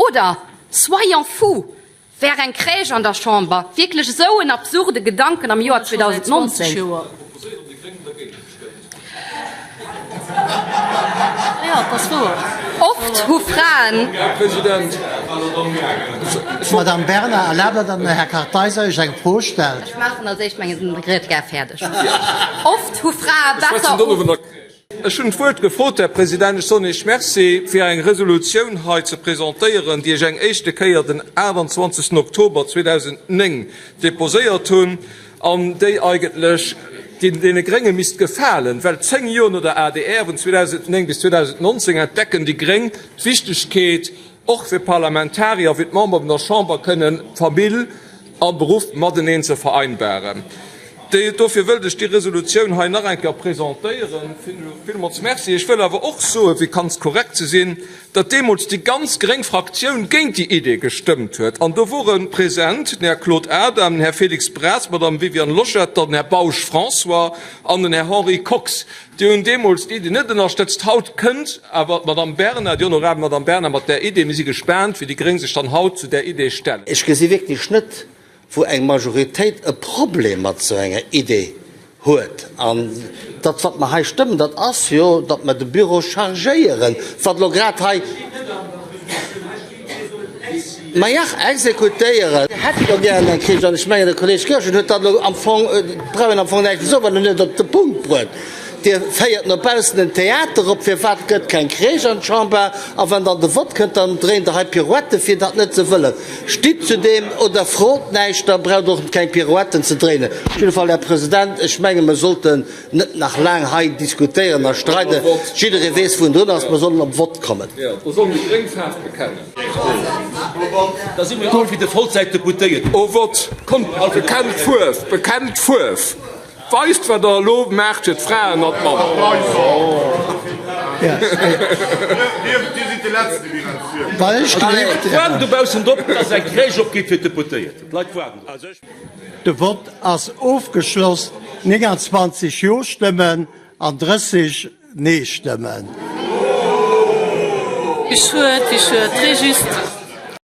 Oder, soyons fous, wär eng Crèche an der Chamber wierklech esou en absurde Gedanken am Joer 2019? Oft hu Fraen. Madame Bernard, erlaabt Der, datt den Här Kartheiser Iech eng Fro stellt? Ech maachen als éischt meng Ried gär fäerdeg. Oft hu Frae besser. Ech hunn d'Wuert gefrot, Här President, ech soen Iech Merci, fir eng Resolutioun hei ze presentéieren, déi ech eng éischte Kéier den 28. Oktober 2009 deposéiert hunn an déi eigentlech deene Grénge misst gefalen, well zéng Joer no der adr, vun 2009 bis 2019, entdecken déi Gréng d'Wichtegkeet, och fir Parlamentarier, fir d'Member vun der Chamber kënnen Famill a Beruff mateneen ze vereinbaren. Dofir wëllt ech déi Resolutioun hei nach eng Kéier presentéieren. Villmools Merci. Ech wëll awer och soen, fir ganz korrekt ze sinn, datt deemools déi ganz gréng Fraktioun géint déi Idee gestëmmt huet. An do wore present den Här Claude Adam, den Här Félix Braz, d'Madame Viviane Loschetter, den Här Bausch François an den Här Henri Kox. Déi hunn deemools d'Iddi net ënnerstëtzt. Haut kënnt awer d'Madame Bernard, déi honorabel Madame Bernard mat där Idee. Mir si gespaant, wéi déi Gréng sech dann haut zu där Idee stellen. Ech gesi wierklech net, wou eng Majoritéit e Problem mat esou enger Idee huet. An dat, wat mer hei stëmmen, dat ass jo, datt mer de Büro chargéieren, wat elo grad hei. Maja, exekutéieren. Hätt jo gären eng kritt. An ech mengen, de Kolleeg Goergen huet dat elo am Fong, et brauch een am Fong näischt ze soen, well en huet et op de Punkt bruet. Dir féiert no baussen en Theater op, firwat gëtt keng Crèche an d'Chamber? A wann dann de Vott kënnt, dann dréint Der hei Pirouetten, fir dat net ze wëllen. Stitt zu deem oder frot näischt, da braucht Der och keng Pirouetten ze dréinen. Op jidde Fall, Här President, ech menge mer sollten net nach laang hei diskutéieren a streiden. Jidderee weess, wou en drun ass. Mer sollen op Vott kommen. Jo, do sollen déi Gréng Faarf bekennen. Da si mir all fir de Vollzäitdeputéierten. Au vote. Kommt, bekennt Fuerf, bekennt Fuerf! Weist, wat Der elo maacht fir d'Fraen an d'Mammen. D'Leit waarden dobaussen drop, dass eng Crèche opgeet fir d'Deputéierten. D'Leit waarden drop. De Vott ass ofgeschloss, 29 Jo-Stëmmen an 30 Nee-Stëmmen. Wéi schued, wéi schued, très juste.